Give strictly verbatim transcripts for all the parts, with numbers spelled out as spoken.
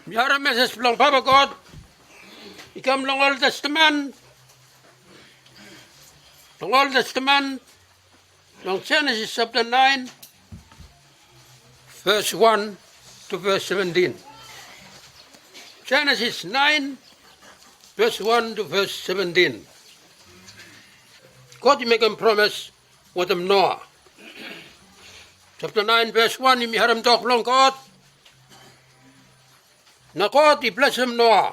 Mi harem mesej blong Papa God i kam long Ol Testamen, long Ol Testamen, long Jenesis japta naen, ves wan tu ves seventin. Jenesis naen, ves wan tu ves seventin. God i mekem promes wetem Noa. Japta naen ves wan, yumi harem tok blong God. Na God i blesem Noa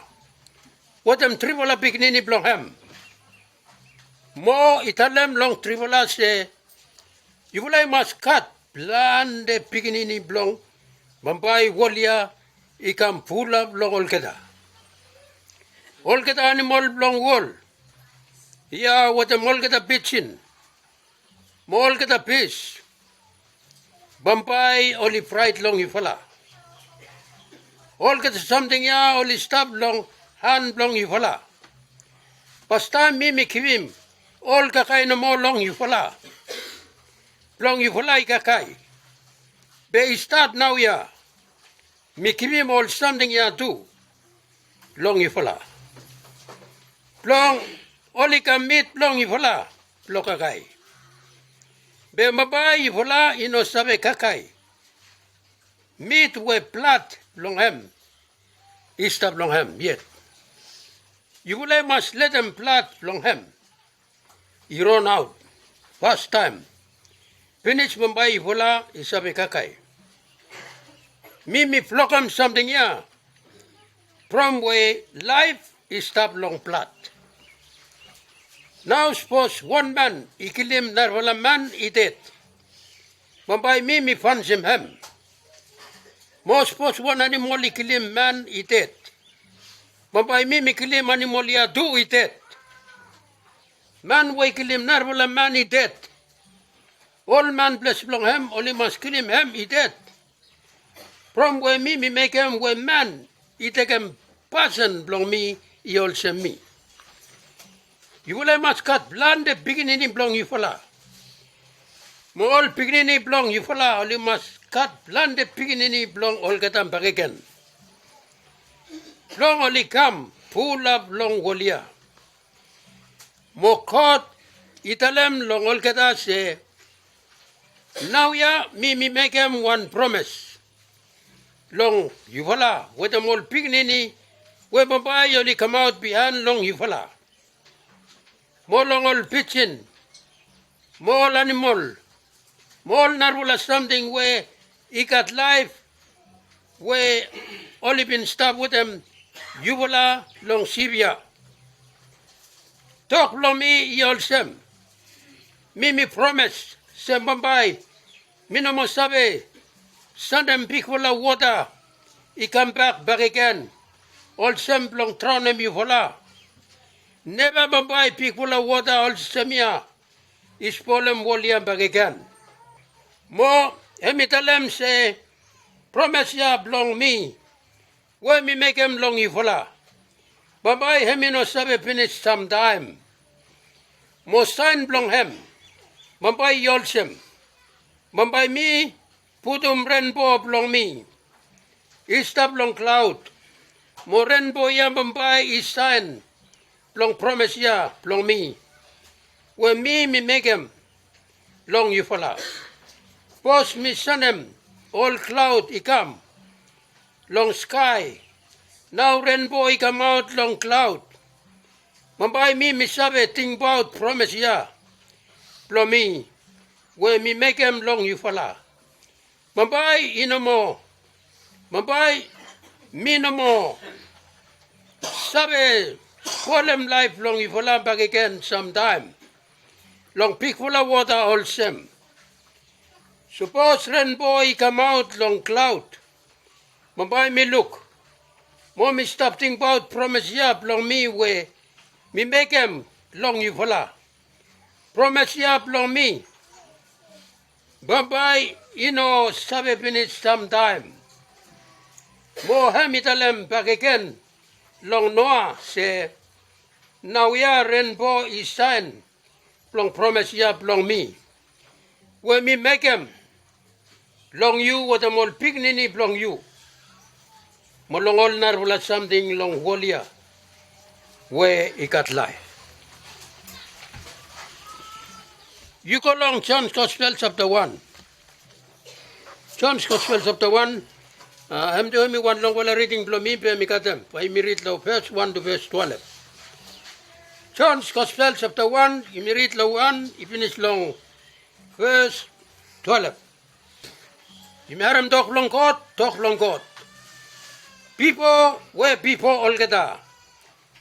wetem trifala pikinini blong hem. Mo i talem long trifala se, yufala i mas gat plante pikinini blong bambae wol ya i kam fulap long olgeta. Olgeta animol blong wol ya wetem olgeta pijin mo olgeta fis, bambae oli fraet long yufala. Olgeta samting ya oli stap long han blong yufala. Pastaem mi mi givim ol kakae nomo long yufala, blong yufala i kakae. Be i stat naoia mi givim ol samting ya tu long yufala, blong oli kam mit blong yufala blong kakae. Be bambae yufala i no save kakae mit we blad blong hem i stap long hem yet. Yufala i mas letem blad blong hem i ronaot fastaem. Finis bambae yufala i save kakae. Mi mi blokem samting ya from we laef i stap long blad. Nao sapos wan man i kilim narafala man i ded, bambae mi mi panisim hem. Mo sapos wan animol i kilim man i ded, bambae mi mi kilim animol ya tu i ded. Man we i kilim narafala man i ded. Ol man ples blong hem oli mas kilim hem i ded. From we mi mi mekem we man i tekem pasin blong mi i olsem mi. Yufala i mas gat plante pikinini blong yufala. Mo ol pikinini blong yufala oli mas gat plante pikinini blong olgeta bakegen. Blong oli kam fulap long wol ya. Mo God i talem long olgeta se, naoia mi mi mekem wan promes long yufala wetem ol pikinini we bambae oli kamaot biaen long yufala, mo long ol pijin, mo ol animol, mo ol narafala samting we i gat laef we oli bin stap wetem yufala long sip ya. Tok blong mi i olsem, mi mi promes se bambae mi no moa save sanem bigfala wota i kambak bakegen olsem blong draonem yufala. Neva bambae bigfala wota olsem ya i spolem wol ya bakegen. Mo hem i talem se, promes ya blong mi we mi mekem long yufala, bambae hem i no save finis samtaem. Mo saen blong hem bambae i olsem, bambae mi putum renbo blong mi i stap long klaod. Mo renbo ya bambae i saen blong promes ya blong mi we mi mi mekem long yufala. Sapos mi sanem ol klaod i kam long skae, nao renbo i kamaot long klaod, bambae mi mi save tingbaot promes ya blong mi we mi mekem long yufala. Bambae i no moa, bambae mi no moa save spolem laef blong yufala bakegen samtaem long bigfala wota olsem. Sapos renbo i kamaot long klaod, bambae mi luk mo mi stap tingbaot promes ya blong mi we mi mekem long yufala. Promes ya blong mi bambae i no save finis samtaem. Mo hem i talem bakegen long Noa se, naoia renbo i saen blong promes ya blong mi we mi mekem long yu wetem ol pikinini blong yu. mo long ol narafala samting long wol ya we i gat laef. Yu go long Jon Gospel japta wan. Jon Gospel japta wan, a, hemia tu hemi wan longfala riding blong mi be mi gat hem. Bae yumi rid long ves wan tu ves twelef. Jon Gospel japta wan, yumi rid long wan i finis long ves twelef. Yumi harem tok blong God, tok blong God. Bifo we bifo olgeta,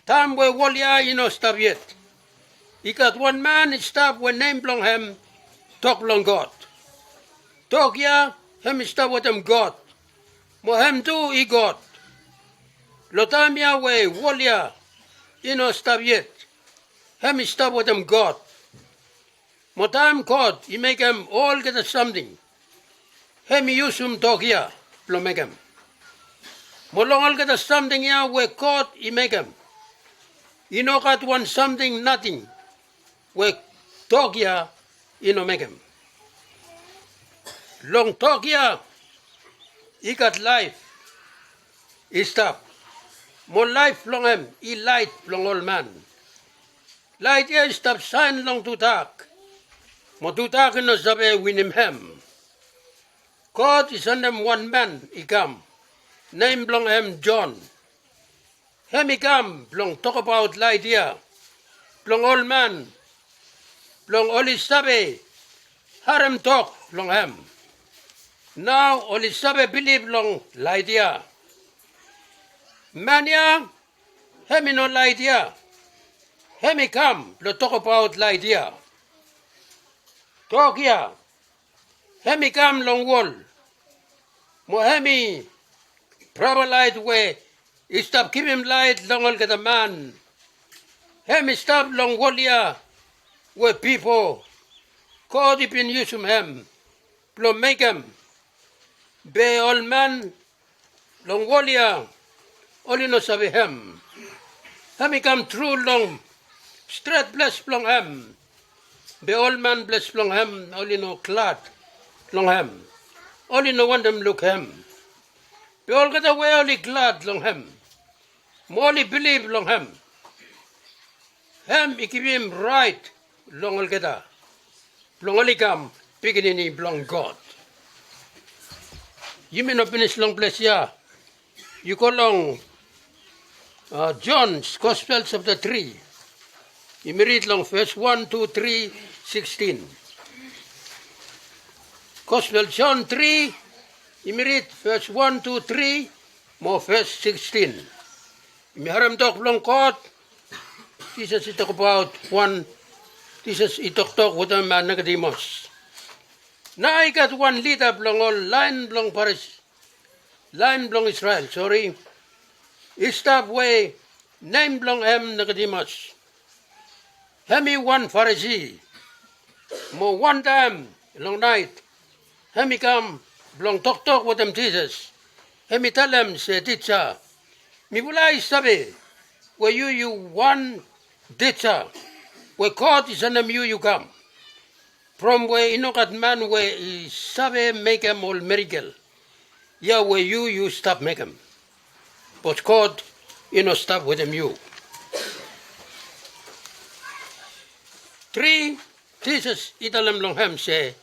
taem we wol ya i no stap yet, i gat wan man i stap we nem blong hem Tok blong God. Tok ya hem i stap wetem God, mo hem tu i God. Long taem ya we wol ya i no stap yet, hem i stap wetem God. Mo taem God i mekem olgeta samting, hem i yusum Tok ya blong mekem. Mo long olgeta samting ya we God i mekem, i no gat wan samting nating we Tok ya i no mekem. Long Tok ya i gat laef i stap, mo laef blong hem i laet blong ol man. Laet ya i stap saen long tudak, mo tudak i no save winim hem. God i sendem wan man i kam, nem blong hem Jon. Hem i kam blong tokbaot laet ya blong ol man, blong oli save harem tok blong hem. Nao oli save bilif long laet ya. Man ya hem i no laet ya, hem i kam blong tokbaot laet ya. Tok ya hem i kam long wol, mo hem i braba laet we i stap givim laet long olgeta man. Hem i stap long wol ya we bifo God i bin yusum hem blong mekem, be ol man long wol ya oli no save hem. Hem i kam tru long stret ples blong hem, be ol man ples blong hem oli no glad long hem, oli no wantem luk hem. Be olgeta we oli glad long hem, mo oli bilif long hem, hem i givim raet long olgeta blong oli kam pikinini blong God. Yumi no finis long ples ya. Yu go long, a, Jon Gospel japta tri. Yumi rid long ves wan, tu, tri, sikstin. Gospel Jon tri, yumi rid ves wan, tu, tri, mo ves sikstin. Yumi harem tok blong God. Jisas i tokbaot wan, Jisas i toktok wetem, a, Nikodimas. Nao i gat wan lida blong ol laen blong Farisi, laen blong Isrel, sori, i stap we nem blong hem Nikodimas. Hem i wan Farisi. Mo wantaem long naet hem i kam blong toktok wetem Jisas. Hem i talem se, "Tija, mifala i save we yu yu wan tija we God i sendem yu yu kam, from we i no gat man we i save mekem ol merikel ya we yu yu stap mekem, bikos God i no stap wetem yu." Tri, Jisas i talem long hem se,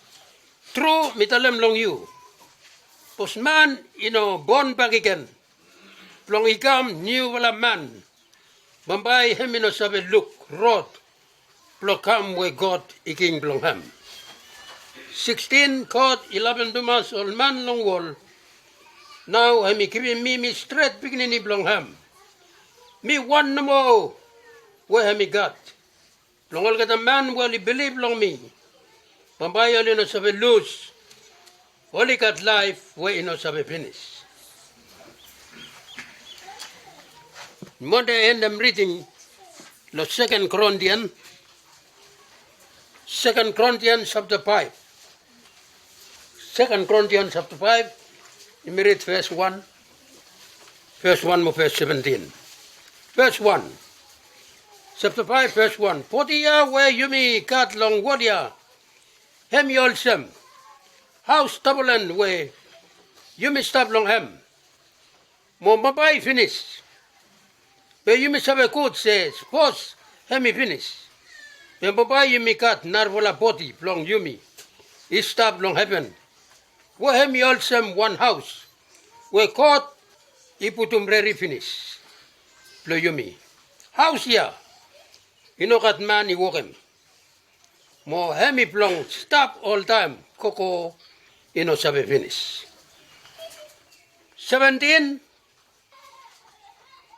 "Tru mi talem long yu, bikos man i no bon bakegen blong i kam niufala man, bambae hem i no save luk rod blong kam we God i king blong hem." Sikstin, God i lavem tumas ol man long wol. Nao hem i givim mi, mi stret pikinini blong hem. Mi wan nomo we hem i gat. Blong olgeta man we oli bilif long mi, bambae oli no save lus, oli gat laef we i no save finis. Mi wantem endem riding long Seken Korintian, Seken Korintian japta faef. Seken Korintian japta faef, yumi rid ves wan, ves wan mo ves seventin. Ves wan, japta faef, ves wan. Bodi ya we yumi gat long wol ya, hem i olsem haos tabolen we yumi stap long hem. mo bambae i finis. Be yumi save gud se sapos hemi finis, be bambae yumi gat narafala bodi blong yumi i stap long heven, we hemi olsem wan haos we God i putum redi finis blong yumi. Haos ya i no gat man i wokem, mo hemi blong stap oltaem, gogo i no save finis. Seventin,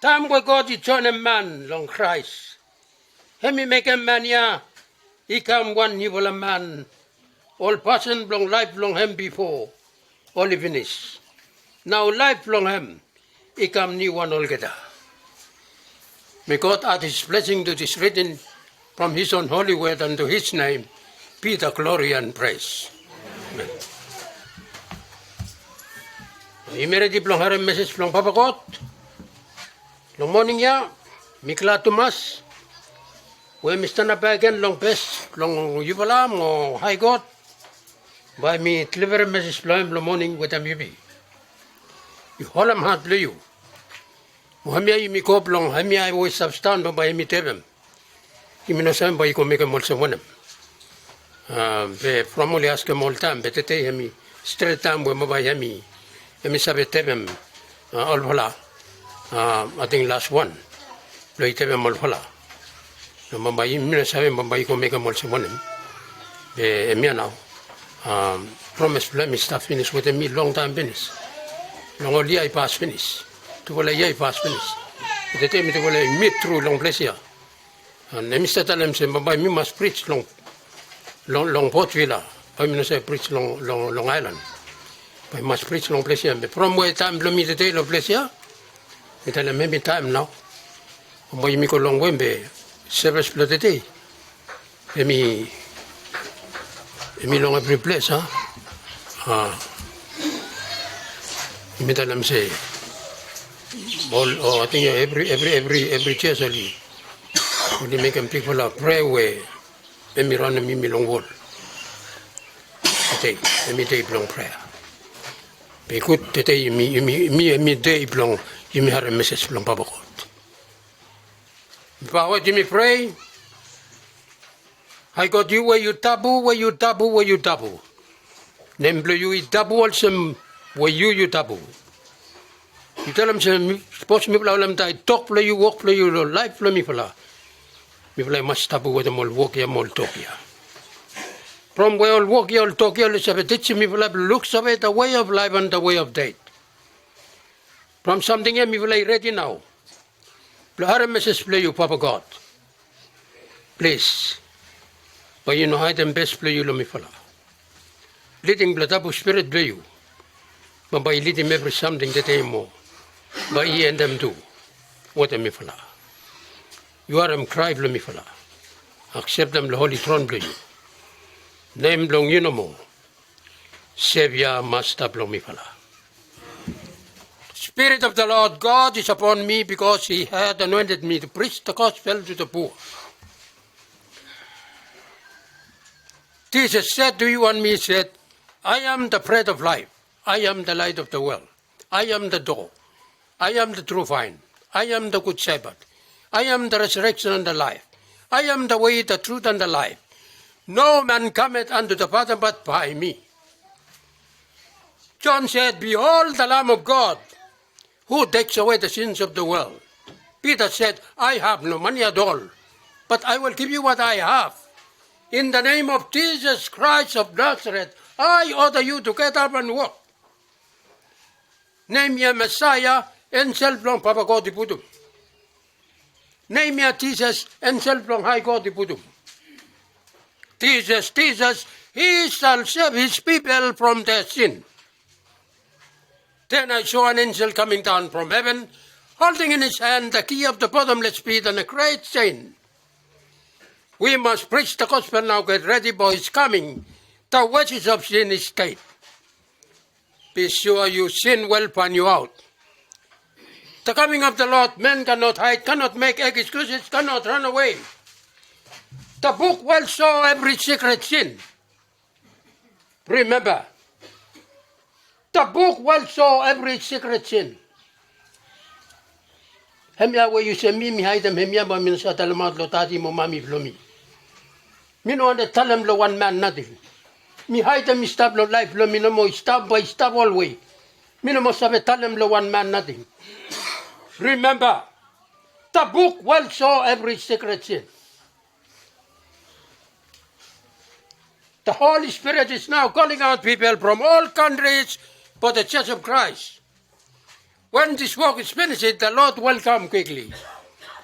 taem we God i joenem man long Kraes, hemi mekem man ya i kam wan niufala man. Ol pasin blong laef blong hem bifo oli finis. Nao laef blong hem i kam niuwan olgeta. May God add his blessing to this reading from his own holy word, and to his name be the glory and praise. Amen. Yumi redi blong harem mesej blong Papa God? Long moning ya mi glad tumas we mi stanap bakegen long pes blong yufala mo Hae God, bae mi deliverem mesej blong hem long moning wetem yumi. Yu holem hat blong yu. Mo hemia yumi go blong hemia we i stap daon, bambae yumi tepem. Yumi no save bae i go mekem olsem wanem. Be from oli askem oltaem, be tede hemi stret taem we bambae hemi, hemi save tepem olfala. Ating las wan blong i tepem olfala. Bambae yumi no save bambae i go mekem olsem wanem. Be hemia nao promes blong hem i stap finis wetem mi longtaem finis. Long ol yia i pas finis, tufala yia i pas finis. Be tede mitufala i mit tru long ples ya. An hemi stap talem se bambae mi mas prij long, long, long Port Vila. Bae mi no save prij long, long, long aelan. Bae mi mas prij long ples ya. Be from we taem blong mi tede long ples ya, mi talem hemi taem nao. Bambae yumi go longwe be sevis blong tede hemi, hemi long evri ples, a? Yumi talem se ol, o ating evri, evri, evri, evri sios oli, oli mekem bigfala prea we hemi raonem yumi long wol. Tede hemi dei blong prea. Be gud tede yumi, yumi, yumi, hemi dei blong yumi harem mesej blong Papa God. Bambae yumi prea. Hae God, yu we yu tabu, we yu tabu, we yu tabu. Nem blong yu i tabu olsem we yu, yu tabu. Yu talem se sapos mifala holem taet tok blong yu, wok blong yu long laef blong mifala, mifala i mas tabu wetem ol wok ya mo ol tok ya. From we ol wok ya, ol tok ya oli save tijim mifala blong luksave the way of life and the way of death. From samting ya mifala i redi nao blong harem mesej blong yu, Papa God. Plis, bae yu no haedem bes blong yu long mifala. Liding blong tabu Spirit blong yu bambae i lidim evri samting tede mo bae i endem tu wetem mifala. Yu harem krae blong mifala. Akseptem long holi tron blong yu. Nem blong yu nomo, Sevia, Masta blong mifala. Spirit of the Lord God is upon me, because he had anointed me to preach the gospel to the poor. Jesus said to you and me, said, I am the bread of life. I am the light of the world. I am the door. I am the true vine. I am the good shepherd. I am the resurrection and the life. I am the way, the truth, and the life. No man cometh unto the Father but by me. John said, Behold the Lamb of God, who takes away the sins of the world. Peter said, I have no money at all, but I will give you what I have. In the name of Jesus Christ of Nazareth, I order you to get up and walk. Nem ya Mesaea, enjel blong Papa God i putum. Nem ya Jisas, enjel blong Hae God i putum. Jisas, Jisas, he shall save his people from their sin. Then I saw an angel coming down from heaven, holding in his hand the key of the bottomless pit and a great chain. We must preach the gospel now, get ready, for his coming. The wages of sin is death. Be sure your sin will find you out. The coming of the Lord, men cannot hide, cannot make excuses, cannot run away. The book will show every secret sin. Remember, the book will show every secret sin. Hemia we yu se mi mi haedem hemia bae mi no save talemaot long dadi mo mami blong mi. Mi no wantem talem long wan man nating. Mi haedem i stap long laef blong mi nomo, i stap bae i stap olwe. Mi no moa save talem long wan man nating. Rimemba, the book well show every secret sin. The Holy Spirit is now calling out people from all countries for the Church of Christ. When this work is finished, the Lord will come quickly.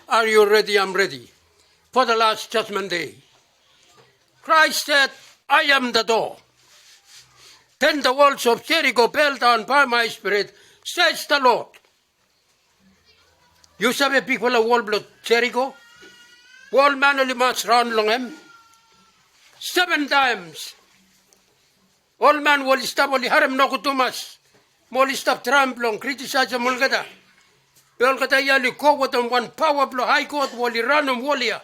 Are you ready? I'm ready for the last judgment day. Christ said, "I am the door." Then the walls of Jericho fell down by my spirit, says the Lord. Yu save bigfala wol blong Jeriko? Ol man oli mas raon long hem seven times. Ol man we oli stap oli harem nogut tumas, mo oli stap traem blong kritisaesem olgeta. Be olgeta ya oli go wetem wan paoa blong Hae God we oli raonem wol ya.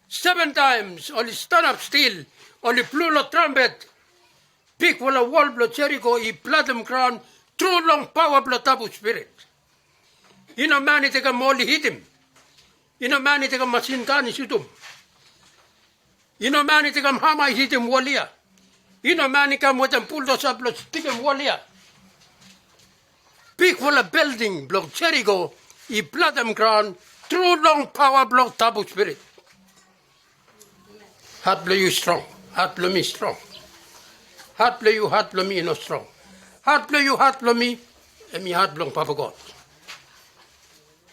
Seven times oli stanap stil, oli blu long trampet. Bigfala wol blong Jeriko i flatem graon tru long paoa blong Tabu Spirit. I no man i tekem oli hitim. I no man i tekem masin gan i sutum. I no man i tekem hama i hitim wol ya. I no man i kam wetem buldosa blong stikem wol ya. Bigfala bilding blong Jeriko i flatem graon tru long paoa blong Tabu Spirit. Hat blong yu strong, hat blong mi strong. Hat blong yu, hat blong mi i no strong. Hat blong yu, hat blong mi, hemi hat blong Papa God.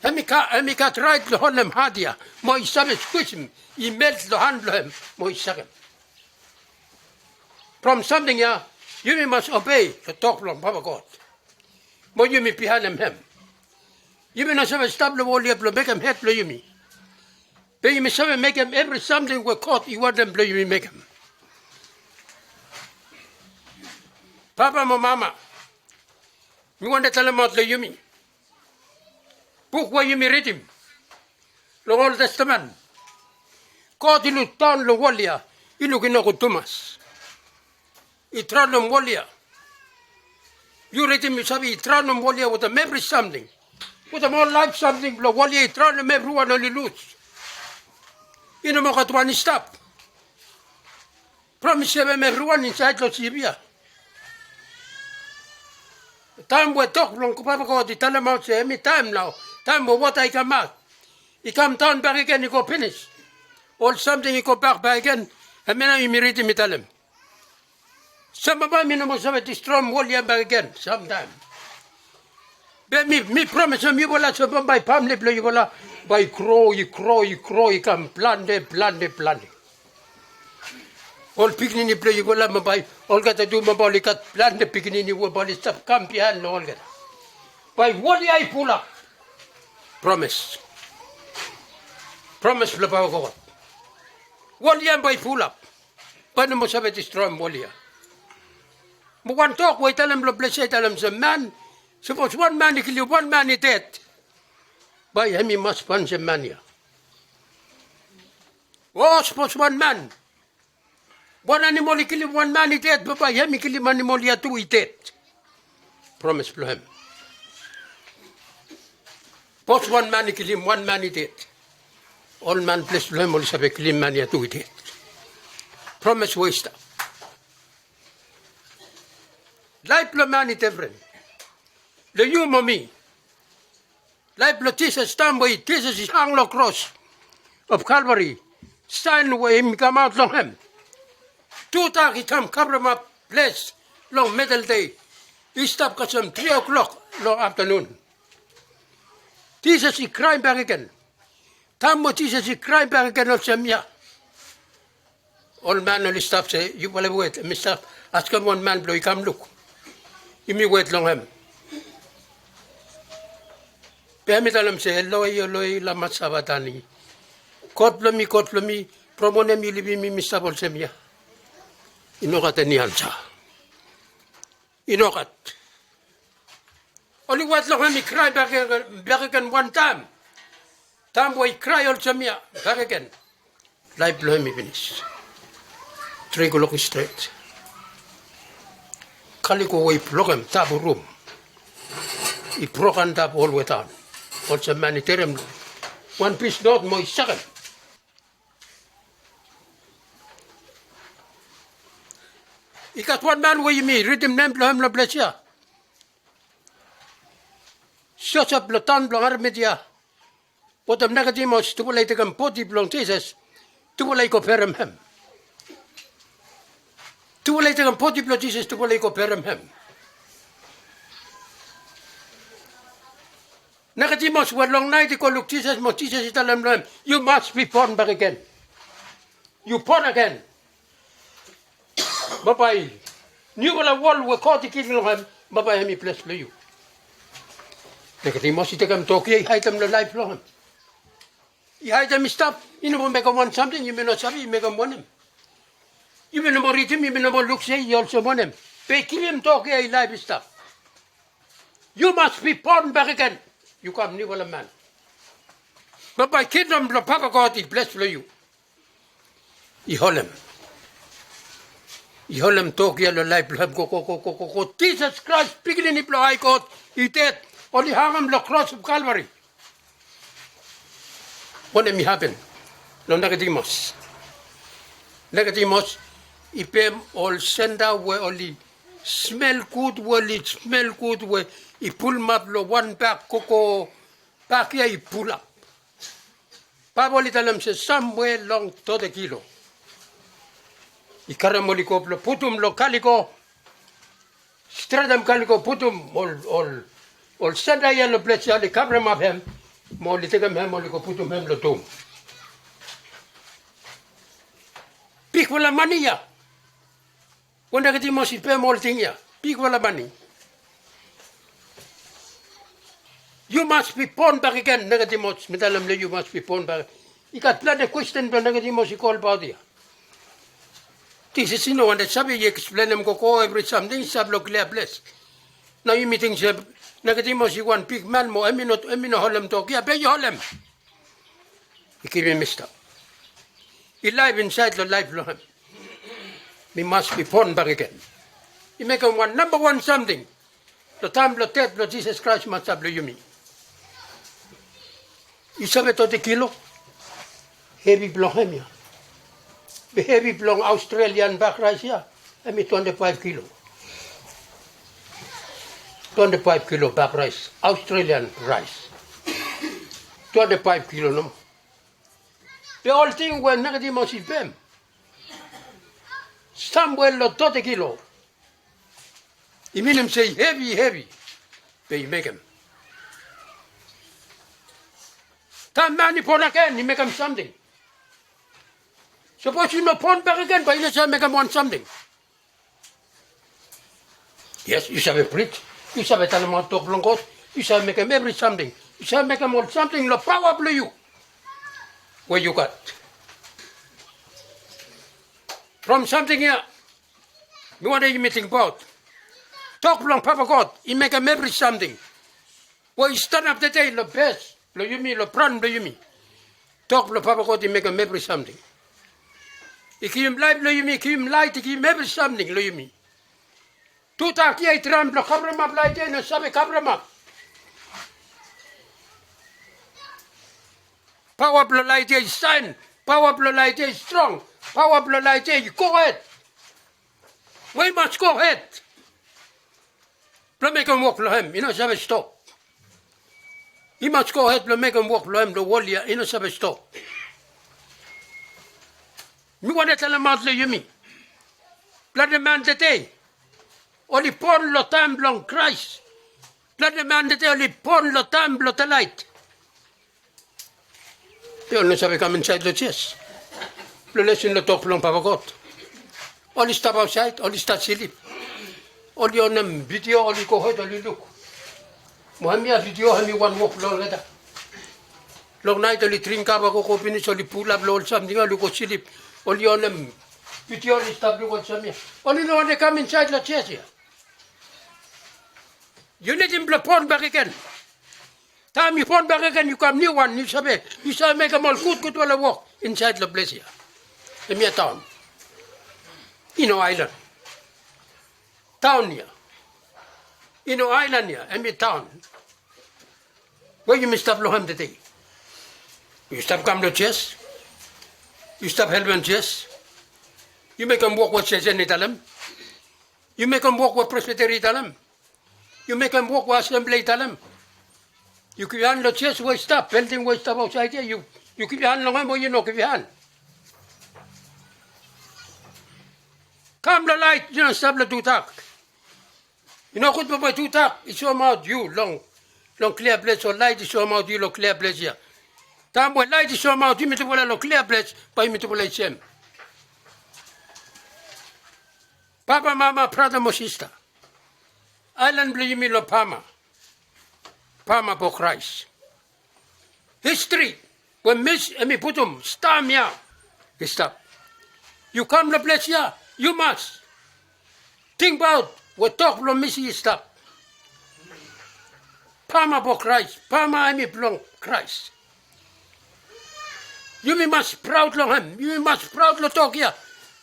Hemi gat raet long holem hat ya, mo i save skwisem i melt long han blong hem, mo i sakem. From samting ya, yumi mas obei long tok blong Papa God. Mo yumi bihaenem hem. Yumi no save stap long wol ya blong mekem hed blong yumi. Be yumi save mekem evri samting we God i wantem blong yumi mekem. Papa mo mama, mi wantem talemaot long yumi. Buk we yumi ridim long Ol Testamen, God i lukdaon long wol ya, i luk i nogud tumas. I draonem wol ya. Yu ridim, yu save, i draonem wol ya wetem evri samting. Wetem ol laef samting blong wol ya, i draonem evriwan, oli lus. I no moa gat wan i stap. Promis i sevem evriwan insaed long sip ya. Taem we tok blong Papa God i talemaot se hemi taem nao, taem we wota i kamaot, i kam daon bakegen, i go finis. Ol samting i go bak bakegen. Hemia nao yumi ridim i talem se bambae mi no moa save distroem wol ya bakegen samtaem. Be mi, mi promisem yufala se bambae famle blong yufala bae i gro, i gro, i gro, i kam plante, plante, plante. Ol pikinini blong yufala bambae, olgeta tu bambae oli gat plante pikinini we bae oli stap kam biaen long olgeta. Bae wol ya i fulap. Promis. Promis blong Papa God. Wol ya bae i fulap. Bae no moa save distroem wol ya. Mo wan tok we i talem long ples ya i talem se man, sapos wan man i kilim wan man i ded, bae hemi mas panisem man ya. O sapos wan man, wan anamol i kilim wan man i ded, be bae hemi kilim anamol ya tu i ded. Promis blong hem. Sapos wan man i kilim wan man i ded, ol man ples blong hem oli save kilim man ya tu i ded. Promis we i stap. Laef blong man i defren long yu mo mi. Laef blong Jisas, taem we Jisas i hang long kros of Kalvari, saen we hemi kamaot long hem, tudak i kam kavremap ples long medel dei, i stap kasem tri o'clock long aftanun. Jisas i kraem bakegen. Taem we Jisas i kraem bakegen olsem ya, ol man oli stap se, yufala wet, mi stap askem wan man blong i kam luk. Yumi wet long hem. Be hemi talem se, "Eloi, Eloi, lama sabaktani?" "God blong mi, God blong mi, from wanem yu livim mi, mi stap olsem ya?" I no gat eni ansa. I no gat. Oli wet long hem i krae bakegen, bakegen wantaem. Taem we i krae olsem ya bakegen, laef blong hem i finis. Tri klok i stret. Kaliko we i blokem tabu rum i brok antap olwedaon. Olsem man i terem wan pis not mo i sakem. I gat wan man we yumi ridim nem blong hem long ples ya. Josep long taon blong Arimatia. Wetem Nikodimas, tufala i tekem bodi blong Jisas, tufala i go berem hem. Tufala i tekem bodi blong Jisas, tufala i go berem hem. Nikodimas we long naet i go luk Jisas mo Jisas i talem long hem, "You must be born back again. You born again." Bambae niufala wol we God i givim long hem, bambae hemi ples blong yu. Nikodimas i tekem tok ya i haedem long laef blong hem. I haedem i stap, i no mekem wan samting, yumi no save i mekem wanem. Yumi no moa ridim, yumi no moa luk se i olsem wanem. Be i givim tok ya i laef i stap. You must be born back again. Yu kam niufala man. Bambae kingdom blong Papa God i ples blong yu. I holem. I holem tok ya long laef blong hem go, go, go, go, go, go. Jisas Kraes, pikinini blong Hae God, i ded. Oli hangem long kros of Kalvari. Wanem i hapen long Nikodimas? Nikodimas i pem ol senta we oli smel gud, we oli smel gud, we i pulumap long wan bak, go, go bak ya i pulap. Baebol i talem se samwe long Tote Kilo. I karem oli go blong putum long kaliko. Stretem kaliko, putum ol, ol, ol senta ya long ples ya, oli kavremap hem. Mo oli tekem hem, oli go putum hem long dum. Bigfala mane ya. We Nikodimas i pem ol ting ya, bigfala mane. You must be born back again, Nikodimas. Mi talem long yu, you must be born back. I gat plante kwesten blong Nikodimas i go olbaot ya. Jisas i no wantem save, i eksplenem gogo evri samting i stap long klia ples. Nao yumi ting se Nikodimas i wan bigman mo hem i no, hem i no holem tok ya, be i holem. I givim i stap. I laef insaed long laef blong hem. Mi mas bi bon bakegen. I mekem wan nambawan samting long taem blong ded blong Jisas Kraes, Masta blong yumi. Yu save toti kilo? Hevi blong hem ya. Be hevi blong Australian bak raes ya, hemi twante faef kilo. Twante faef kilo bak raes, Australian raes. Twante faef kilo nomo. Be ol ting we Nikodimas i pem, samwe long toti kilo. I minim se i hevi, i hevi. Be i mekem. Taem man i bon agen, i mekem samting. Sapos yu no bon bakegen, bae yu no save mekem wan samting. Yes, yu save pris, yu save talemaot tok blong God, yu save mekem evri samting, yu save mekem ol samting long paoa blong yu we yu gat. From samting ya, mi wantem yumi tingbaot tok blong Papa God i mekem evri samting. We i stanap tede long bes blong yumi, long fran blong yumi. Tok blong Papa God i mekem evri samting. I givim laef long yumi, i givim laet, i givim evri samting long yumi. Tudak ya i traem blong kavremap laet ya, i no save kavremap. Paoa blong laet ya i saen, paoa blong laet ya i strong, paoa blong laet ya i gohed. We i mas gohed blong mekem wok blong hem, i no save stop. I mas gohed blong mekem wok blong hem long wol ya, i no save stop. Mi wantem talemaot long yumi, plante man tede oli bon long taem blong Kraes. Plante man tede oli bon long taem blong delaet. Be oli no save kam insaed long sios blong lesin long tok blong Papa God. Oli stap aotsaed, oli stat slip. Oli onem vidio, oli gohed, oli luk. Mo hemia vidio hemi wan wok blong olgeta. Long naet oli dring kava gogo finis, oli pulap long ol samting ya, oli go slip. Oli onem vidio, oli stap luk olsem ya. Oli no wantem kam insaed long sios ya. Yu nidim blong bon bakegen. Taem yu bon bakegen, yu kam niuwan, yu save, yu save mekem ol gudgudfala wok insaed long ples ya. Hemia taon. I no aelan. Taon ya. I no aelan ya, hemi taon. We yumi stap long hem tede? Yu stap kam long sios? Yu stap helpem sios? Yu mekem wok we sesen i talem? Yu mekem wok we presbiteri i talem? Yu mekem wok we asembli i talem? Yu givhan long sios we i stap, bilding we i stap ausait ya, yu givhan long hem o yu no givhan? Kam long lait, yu no stap long tudak. I no gud bambae tudak i soemaot yu long klia ples o lait i soemaot yu long klia ples ya. Taem we lait i soemaot yumitufala long klia ples, bae yumitufala i sem. Papa, mama, brata mo sista, aelan blong yumi long pama, pama blong Kraes. Histri we mis hem i putum stam ya i stap. Yu kam long ples ya, yu mas tingbaot we tok blong misi i stap. Pama blong Kraes, pama hem i blong Kraes. Yumi mas praod long hem, yumi mas praod long tok ya.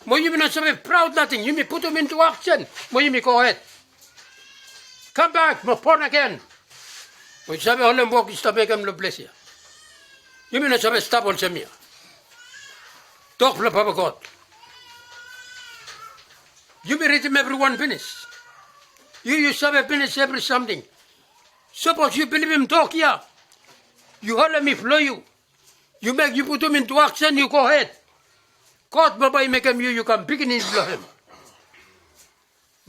Mo yumi no save praod nating, yumi putum intu aksen mo yumi gohed. Kambak mo born again. Mo yu save holem wok yu stap mekem long ples ya. Yumi no save stap olsem ya. Tok blong Papa God. Yumi ridim evriwan finis. Yu yu save finis evri samting. Sapos yu bilivim tok ya, yu holem i blong yu. Yu mek yu putum intu aksen, yu gohed. God bambae i mekem yu yu kam pikinini blong hem.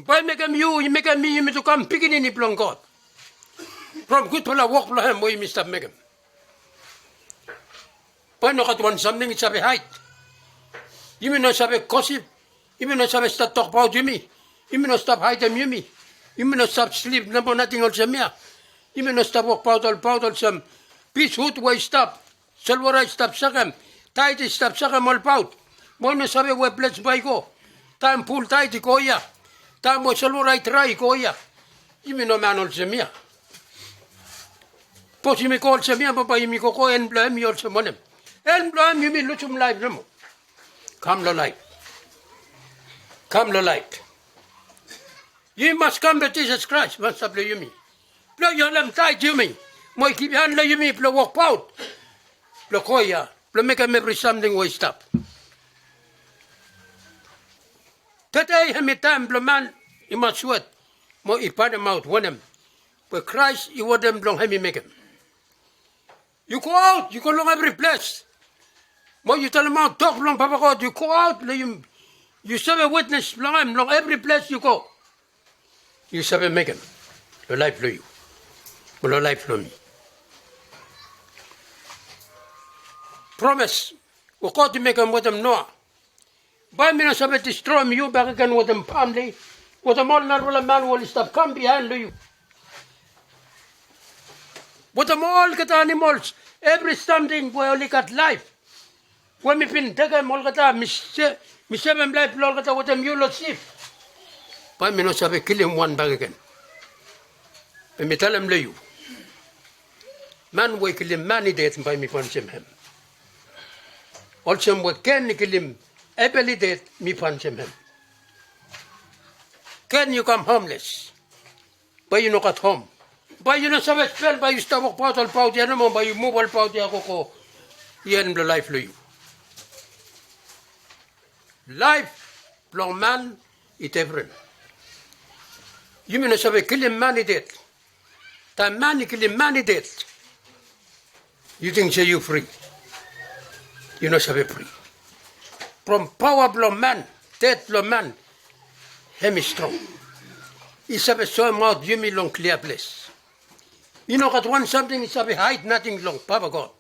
Bae i mekem yu, i mekem mi, yumi tu kam pikinini blong God. From gudfala wok blong hem we yumi stap mekem. Bae nogat wan samting i save haed. Yumi no save gosip. Yumi no save stap tokbaot yumi. Yumi no stap haedem yumi. Yumi no stap slip nomo nating olsem ya. Yumi no stap wokbaot ol paot olsem pristut we i stap. Solwota i stap sakem, taet i stap sakem ol paot. Mo i no save we ples bae i go. Taem pul taet i go ya. Taem we solwota i drae i go ya. Yumi no man olsem ya. Sapos yumi go olsem ya, bambae yumi gogo, en blong hem i olsem wanem? En blong hem yumi lusum laef nomo. Kam long laet. Kam long laet. Yu mas kam long Jisas Kraes, Masta blong yumi. Blong i holem taet yumi. Mo i givhan long yumi blong wokbaot. Blong go ya. Blong mekem evri samting we i stap. Tede hemi taem blong man i mas wet mo i faenemaot wanem we Kraes i wantem blong hem i mekem. Yu goaot, yu go long evri ples. Mo yu talemaot tok blong Papa God, yu goaot blong yu, yu save witnes blong hem long evri ples yu go. Yu save mekem long laef blong yu mo long laef blong mi. Promes we God i mekem wetem Noa. Bae mi no save distroem yu bakegen wetem famle, wetem ol narafala man we oli stap kam biaen long yu. Wetem olgeta animols, evri samting we oli gat laef. We mi bin tekem olgeta, mi se-, mi sevem laef blong olgeta wetem yu long sip. Bae mi no save kilim wan bakegen. Be mi talem long yu, man we i kilim man i ded, bae mi panisim hem. Olsem we Ken i kilim Ebel i ded, mi panisim hem. Ken, yu kam homles. Bae yu no gat hom. Bae yu no save spel, bae yu stap wokbaot ol paot ya nomo, bae yu muv ol paot ya gogo. I en blong laef blong yu. Laef blong man i defren. Yumi no save kilim man i ded. Taem man i kilim man i ded, yu ting se yu fri? Yu no save fri. From paoa blong man, ded blong man, hem i strong. I save soemaot yumi long klia ples. I no gat wan samting i save haed nating long Papa God.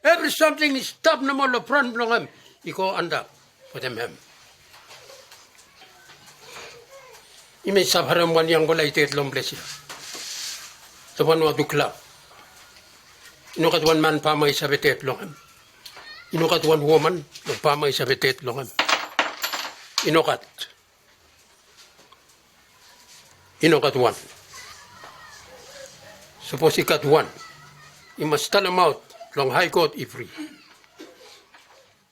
Evri samting i stap nomo long fran blong hem, i go antap wetem hem. Yumi stap harem wan yangfala i ded long ples ya. Long Vanuatu klab. I no gat wan man fama i save ded long hem. I no gat wan woman long fama i save ded long hem. I no gat. I no gat wan. Sapos i gat wan, i mas talemaot long Hae God i fri.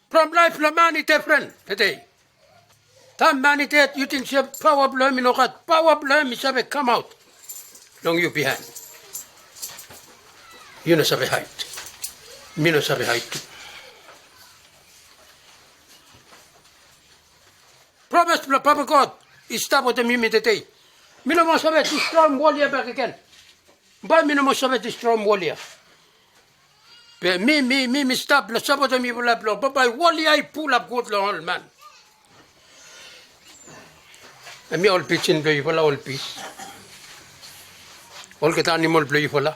From laef blong man i defren tede. Taem man i ded, yu ting se paoa blong hem i no gat, paoa blong hem i save kamaot long yu biaen. Yu no save haed. Mi no save haed tu. Promes blong Papa God i stap wetem yumi tede. Mi no moa save distroem wol ya bakegen. Bae mi no moa save distroem wol ya. Be mi, mi, mi, mi stap blong sapotem yufala blong bambae wol ya i pulap gud long ol man. Hemia ol pijin blong yufala, ol pis, olgeta animol blong yufala.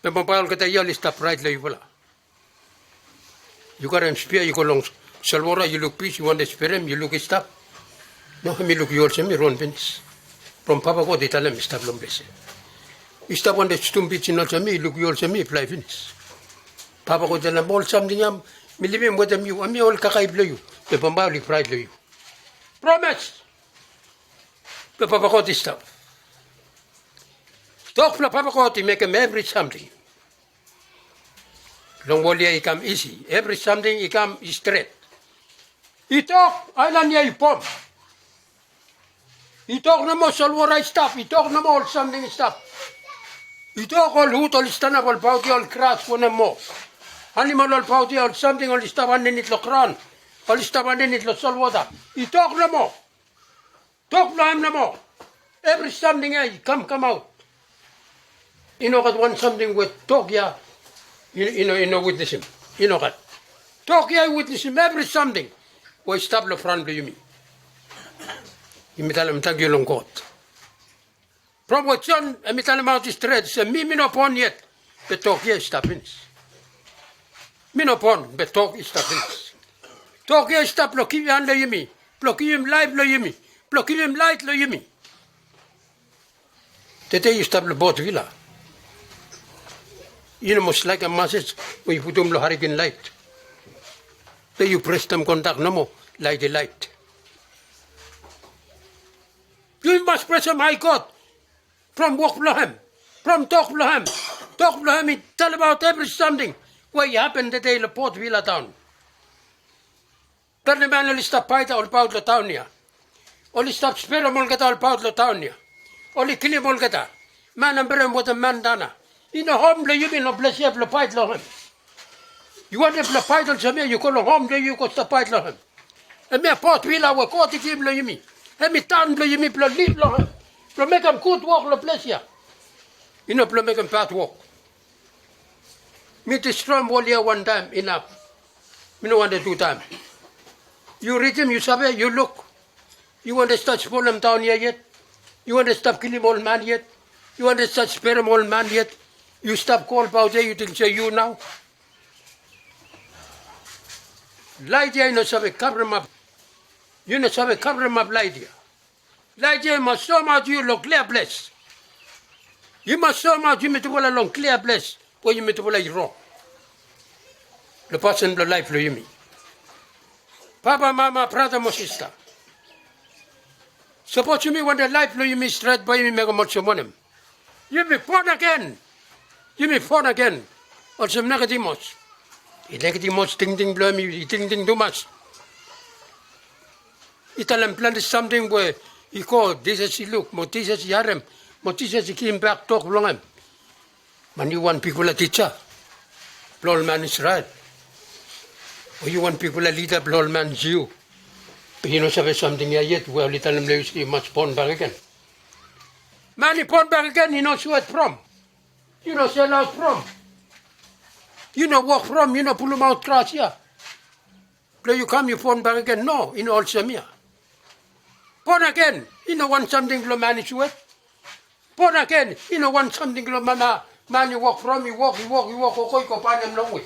Be bambae olgeta ya oli stap raet long yufala. Yu karem spia, yu go long solwota, yu luk pis, yu wantem sperem, yu luk i stap. No, hem i luk yu olsem i ron finis. From Papa God i talem i stap long ples ya. I stap wantem stum pijin olsem mi, i luk yu olsem mi, i flae finis. Papa God i talem ol samting ya mi livim wetem yu, hemia ol kakae blong yu. Be bambae oli fraet long yu. Promes blong Papa God i stap. Tok blong Papa God i mekem evri samting long wol ya i kam isi. Evri samting i kam i stret. I tok aelan ya i fom. I tok nomo solwota i stap. I tok nomo ol samting i stap. I tok ol wud oli stanap, ol paot ya, ol gras, wanem moa animol, ol paot ya, ol samting oli stap andanit long graon, oli stap andanit long solwota. I tok nomo. Tok blong hem nomo. Evri samting ya i kam, kamaot. I no gat wan samting we tok ya i, i no, i no witnesim. I no gat. Tok ya i witnesim evri samting we i stap long fran blong yumi. Yumi talem tangkiu long God. From we Jon hem i talemaot i stret se mi, mi no bon yet, be tok ya i stap finis. Mi no bon, be tok i stap finis. Tok ya i stap blong givim han long yumi, blong givim laef long yumi, blong givim laet long yumi. Tede yu stap long Port Vila. Yu no mos laekem masej we yu putum long Hurricane Light. Be yu presem kontak nomo, laet i laet. Yu mas presem Hae God from wok blong hem, from tok blong hem. Tok blong hem i talemaot evri samting we i hapen tede long Port Vila taon. Berneman oli stap faetem ol paot long taon ya. Oli stap sperem olgeta ol paot long taon ya. Oli kilim olgeta. Man Abraham wetem man Dana. I no hom blong yumi long ples ya blong faet long hem. Yu wantem blong faet olsem ya, yu go long hom blong yu, yu go stap faet long hem. Hemia Port Vila we God i givim long yumi. Hem i taon blong yumi blong liv long hem, blong mekem gud wok long ples ya. I no blong mekem bad wok. Mi distroem wol ya wantaem, inaf. Mi no wantem tutaem. Yu ridim, yu save, yu luk. Yu wantem stap spolem taon ya yet? Yu wantem stap kilim ol man yet? Yu wantem stap sperem ol man yet? Yu stap go olbaot ya, yu ting se yu nao? Laet ya i no save kavremap. Yu no save kavremap laet ya. Laet ya i mas soemaot yu long klia ples. Yu mas soemaot yumitufala long klia ples we yumitufala i rong long pasin blong laef blong yumi. Papa, mama, brata mo sista, sapos yumi wantem laef blong yumi stret, bae yumi mekem olsem wanem? Yumi bon agen. Yumi bon agen. Olsem Nikodimos. I Nikodimos, tingting blong hem i tingting tumas. I talem plante samting we i go, Jisas i luk, mo Jisas i harem, mo Jisas i givimbak tok blong hem. Man, yu wan bigfala tija blong ol man Isrel, o yu wan bigfala lida blong ol man Jiu, be yu no save samting ya yet we oli talem long yu se yu mas bon bakegen? Man i bon bakegen i no swet from. Yu no selaot from. Yu no wok from. Yu no pulumaot gras ya blong yu kam yu bon bakegen. No, i no olsem ya. Bon agen i no wan samting blong man i swet. Bon agen i no wan samting blong mama, man i wok from, i wok, i wok, i wok, o go i go banem longwe.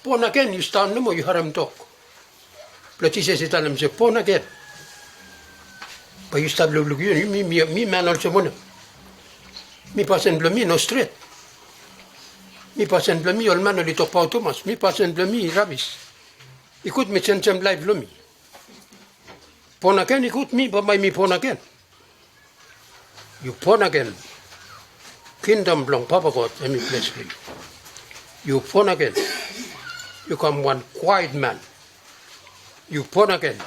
Bon agen yu stanap nomo, yu harem tok blong Jisas i talem se bon agen. Bae yu stap lukluk yu, mi, mi, mi man olsem wanem? Mi pasin blong mi no stret. Mi pasin blong mi ol man oli tokbaot tumas. Mi pasin blong mi i rabis. I gud mi jenjem laef blong mi. Bon agen i gud, mi bambae mi bon agen. Yu bon agen. Kingdom blong Papa God hem i bles blong yu. Yu bon agen. Yu kam wan kwaet man. Yu bon agen.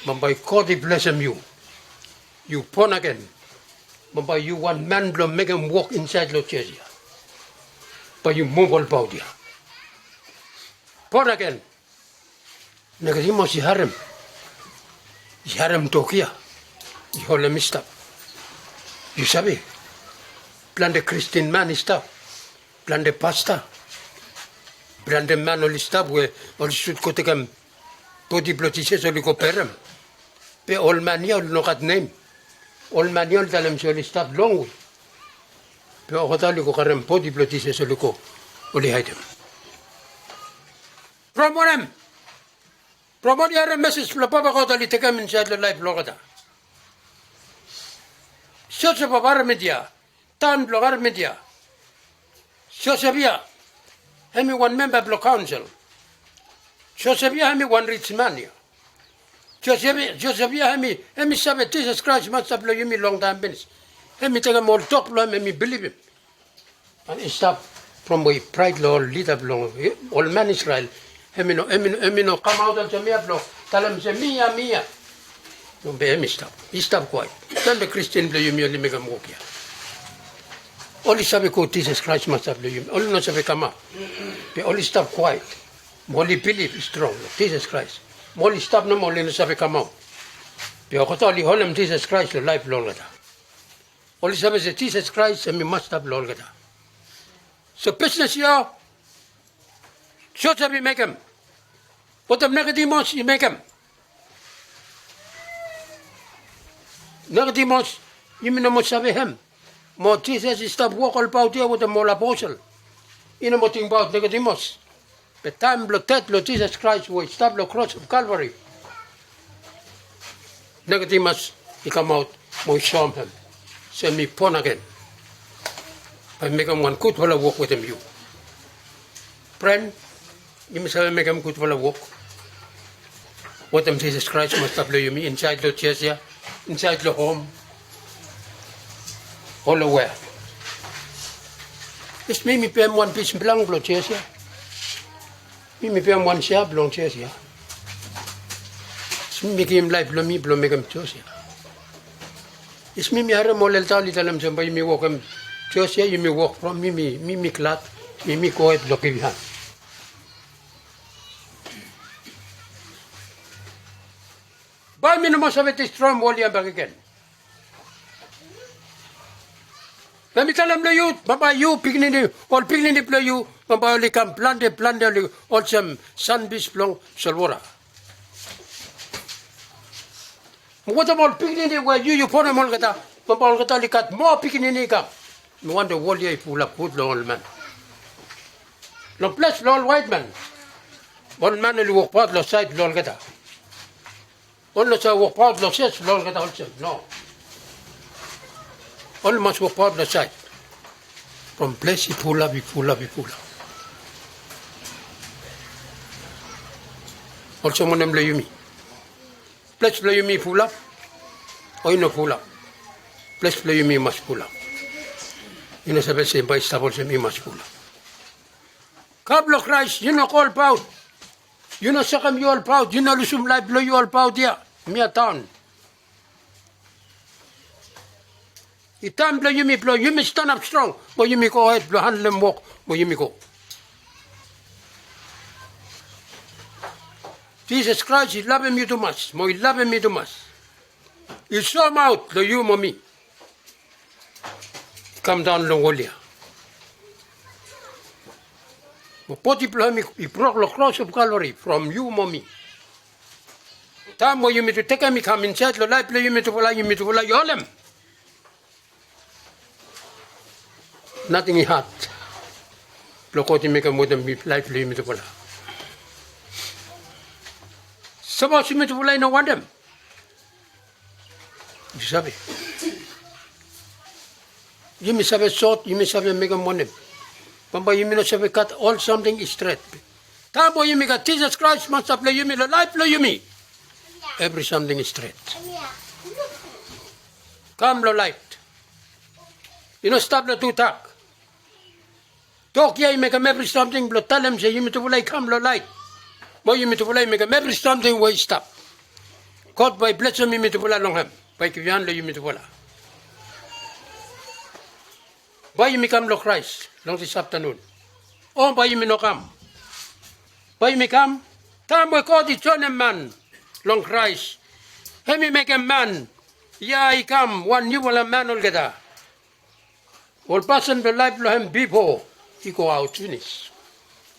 Bambae God i blesem yu. Yu bon agen. Bambae yu wan man blong mekem wok insaed long jos ya. Bae yu muv olbaot ya. Born again. Nikodimas i harem, i harem tok ya, i holem i stap. Yu save, plante Kristin man i stap, plante pasta, plante man oli stap we oli sud go tekem bodi blong Jisas oli go berem. Be ol man ya oli no gat nem. Ol man ya oli talem se oli stap longwe. Be olgeta oli go karem bodi blong Jisas oli go, oli haedem. From wanem? From oli harem mesej blong Papa God oli tekem insaed long laef blong olgeta. Josef of Arimatia, taon blong Arimatia. Josef ya hemi wan memba blong kaonsel. Josef ya hemi wan rijman ya. Josef ya, Josef ya hemi, hemi save Jisas Kraes Masta blong yumi longtaem pinis. Hemi tekem ol tok blong hem, hemi bilivim. An i stap from we i praed long ol lida blong ol man Isrel. Hemi no, hemi no, hemi no kamaot olsem ya blong talem se mi ya, mi ya. No, be hemi stap, i stap kwaet. Plante Kristin blong yumi oli mekem wok ya. Oli save go Jisas Kraes Masta blong yumi, oli no save kamaot. Be oli stap kwaet. Mo oli bilif strong long Jisas Kraes. Mo oli stap nomo, oli no save kamaot. Be olgeta oli holem Jisas Kraes long laef blong olgeta. Oli save se Jisas Kraes hemi Masta blong olgeta. So bisnis ya Josef i mekem, wetem Nikodimas i mekem. Nikodimas, yumi no moa save hem. Mo Jisas i stap wok olbaot ya wetem ol aposel. I no moa tingbaot Nikodimas. Be taem blong ded blong Jisas Kraes we i stap long kros of Kalvari, Nikodimas i kamaot mo i soem hem se mi born again. Bae mekem wan gudfala wok wetem yu. Fren, yumi save mekem gudfala wok wetem Jisas Kraes Masta blong yumi insaed long jos ya, insaed long hom, olwe. Yes, mi mi pem wan pis blong jos ya. Mi mi pem wan sea blong jos ya. Mi mi givim laef blong mi blong mekem jos ya. Yes, mi mi harem ol elda oli talem se bae yumi wokem jos ya, yumi wok from, mi mi, mi mi glad, mi mi gohed blong givim han. Bae mi no moa save distroem wol ya bakegen. Be mi talem long yu, bambae yu pikinini, ol pikinini blong yu bambae oli kam plante, plante, oli olsem sanfis blong solwota. Mo wetem ol pikinini we yu, yu bonem olgeta, bambae olgeta oli gat moa pikinini i kam. Mi wantem wol ya i fulap gud long ol man. Long ples blong ol waet man, ol man oli wokbaot long saed blong olgeta. Oli no save wokbaot long ses blong olgeta olsem, no. Oli mas wokbaot long saed. From ples i fulap, i fulap, i fulap. Olsem wanem long yumi? Ples blong yumi i fulap o i no fulap? Ples blong yumi i mas fulap. I no save se bae i stap olsem, i mas fulap. Kam long Kraes, yu no go olbaot. Yu no sekem yu olbaot, yu no lusum laef blong yu olbaot ya. Hemia taon. I taem blong yumi, blong yumi stanap strong mo yumi gohed blong handlem wok mo yumi go. Jisas Kraes i lavem yu tumas mo i lavem mi tumas. I soemaot long yu mo mi. I kamdaon long wol ya. Mo bodi blong hem i, i brok long kros of Kalvari from yu mo mi. Taem we yumitu tekem i kam insaed long laef blong yumitufala, yumitufala i holem. Nating i had blong God i mekem wetem laef blong yumitufala. Sapos yumitufala i no wantem, yu save, yumi save sot, yumi save mekem wanem? Bambae yumi no save gat ol samting i stret. Taem we yumi gat Jisas Kraes Masta blong yumi long laef blong yumi, evri samting i stret. Kam long laet. I no stap long tudak. Tok ya i mekem evri samting blong talem se yumitufala i kam long laet. Mo yumitufala i mekem evri samting we i stap. God bae i blesem yumitufala long hem. Bae i givim han long yumitufala. Bae yumi kam long Kraes long dis aftanun. O bae yumi no kam. Bae yumi kam. Taem we God i joenem man long Kraes, hem i mekem man ya i kam wan niufala man olgeta. Ol pasin blong laef blong hem bifo i goaot finis.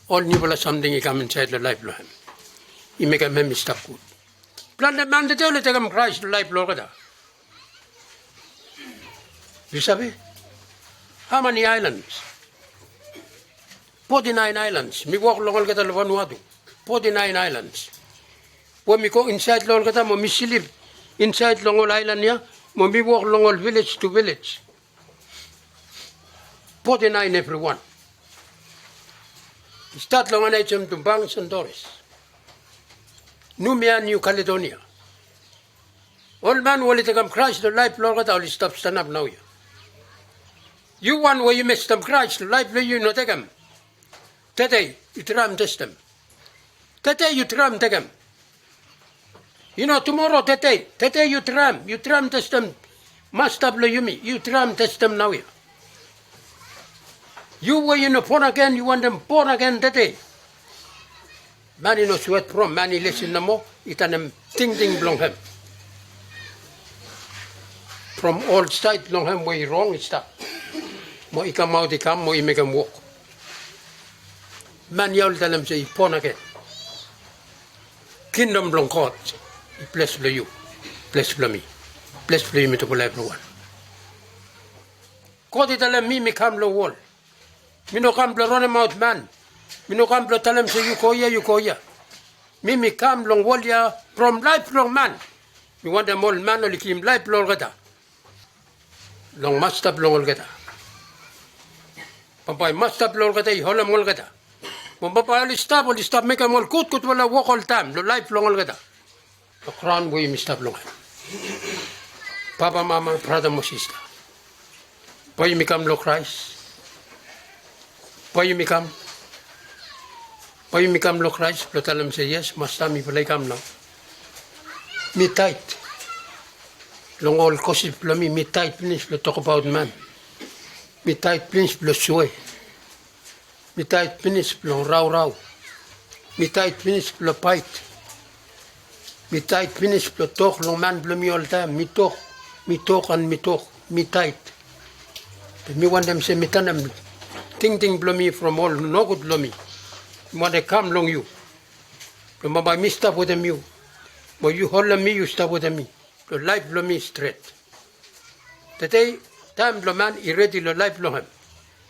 Ol niufala samting i kam insaed long laef blong hem, i mekem hem i stap gud. Plante man tede oli tekem Kraes long laef blong olgeta. Yu save? Hao mani aelans? Foti naen aelans. Mi wok long olgeta long Vanuatu. Foti naen aelans. We mi go insaed long olgeta mo mi slip insaed long ol aelan ya, mo mi wok long ol vilej tu vilej. Foti naen evriwan. Stat long Aneityum, Tumbang, Santoris, Numea, Niu Kaledonia. Ol man we oli tekem Kraes long laef blong olgeta oli stap stanap naoia. Yu wan we yu mekem Kraes long laef blong yu, yu no tekem. Tede yu traem testem. Tede yu traem tekem. Yu no tumoro, tede. Tede yu traem, yu traem testem Masta blong yumi. Yu traem testem naoia. Yu we yu no bonagen, yu wantem bonagen tede. Man i no swet from man i lisin nomo, i tanem tingting blong hem. From ol saed blong hem we i rong i stap, mo i kamaot i kam mo i mekem wok. Man ya oli talem se i bonagen. Kingdom blong God i ples blong yu, ples blong mi, ples blong yumi tufala evriwan. God i talem mi mi kam long wol. Mi no kam blong ronemaot man. Mi no kam blong talem se yu go ia, yu go ia. Mi mi kam long wol ya from laef blong man. Mi wantem ol man oli givim laef blong olgeta long Masta blong olgeta. Bambae Masta blong olgeta i holem olgeta. Mo bambae oli stap, oli stap mekem ol gudgudfala wok oltaem long laef blong olgeta. Long graon we yumi stap long hem. Papa, mama, brata mo sista, bae yumi kam long Kraes? Bae yumi kam? Bae yumi kam long Kraes blong talem se, yes Masta, mifala i kam nao. Mi taed long ol gosip blong mi. Mi taed finis blong tokbaot man. Mi taed finis blong swe. Mi taed finis blong raorao. Mi taed finis blong faet. Mi taed finis blong tok long man blong mi oltaem. Mi tok, mi tok, and mi tok. Mi taed. Be mi wantem se mi tanem tingting blong mi from ol nogud long mi. Mi wantem kam long yu blong bambae mi stap wetem yu, mo yu holem mi, yu stap wetem mi, blong laef blong mi i stret. Tede taem blong man i redi long laef blong hem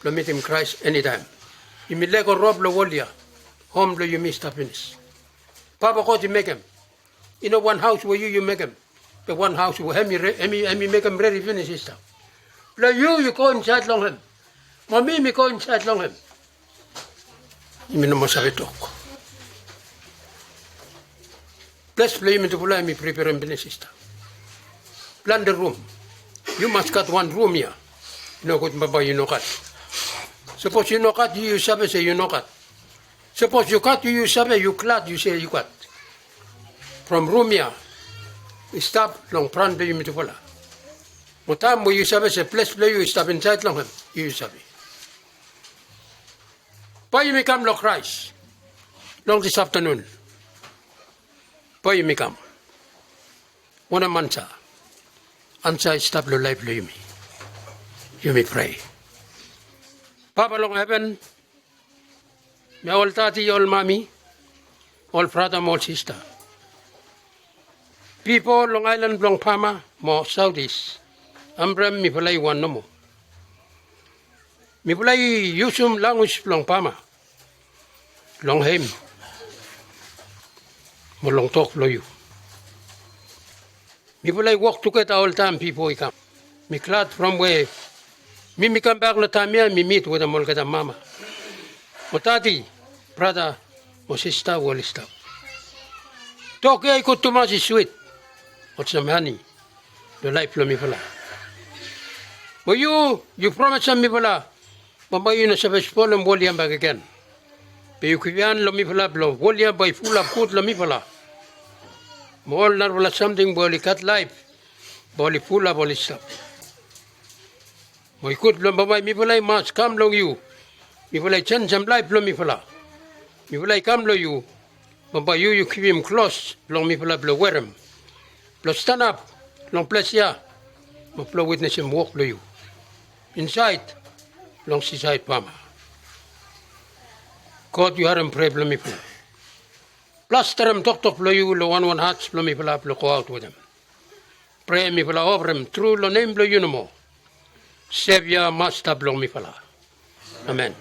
blong mitim Kraes enitaem. Yumi lego rop long wol ya. Hom blong yumi i stap finis. Papa God i mekem. I no wan haos we yu yu mekem, be wan haos we hem i re-, hem i, hem i mekem redi finis i stap. Blong yu yu go insaed long hem, mo mi mi go insaed long hem. Yumi no moa save tok. Ples blong yumi tufala hem i preperem finis i stap. Plante rum. Yu mas gat wan rum ya. I no gud bambae yu no gat. Sapos yu no gat, yu yu save se yu no gat. Sapos yu gat, yu yu save, yu glad yu se yu gat. From rum ya i stap long fran blong yumi tufala. Mo taem we yu save se ples blong yu i stap insaed long hem, yu yu save. Bae yumi kam long Kraes long dis aftanun? Bae yumi kam? Wanem ansa? Ansa i stap long laef blong yumi. Yumi prea. Papa long heven, mi ol dadi, ol mami, ol brata mo ol sista, pipol long aelan blong Bama mo Saotis, hambrem mifala i wan nomo. Mifala i yusum lanwis blong Bama long hem mo long tok blong yu. Mifala i wok tugeta oltaem bifo i kam. Mi glad from we mi mi kambak long taem ya mi mit wetem olgeta mama mo dadi, brata mo sista we oli stap. Tok ya i gud tumas, i swit olsem hani long laef blong mifala. Mo yu, yu promisem mifala bambae yu no save spolem wol ya bakegen. Be yu givhan long mifala blong wol ya bae i fulap gud long mifala. Mo ol narafala samting we oli gat laef bae oli fulap oli stap. Mo i gud blong bambae mifala i mas kam long yu Mifala i jenisim laef blong mifala. Mifala i kam long yu. Bambae yu yu givim klos blong mifala blong werem, blong stanap long ples ya, mo blong witnesim wok blong yu insaed long sisaed fama. God, yu harem prea blong mifala. Plastarem toktok blong yu long wanwan hats blong mifala blong goaot wetem. Prea mifala oferem tru long nem blong yu nomo, Sevia, Masta blong mifala. Amen.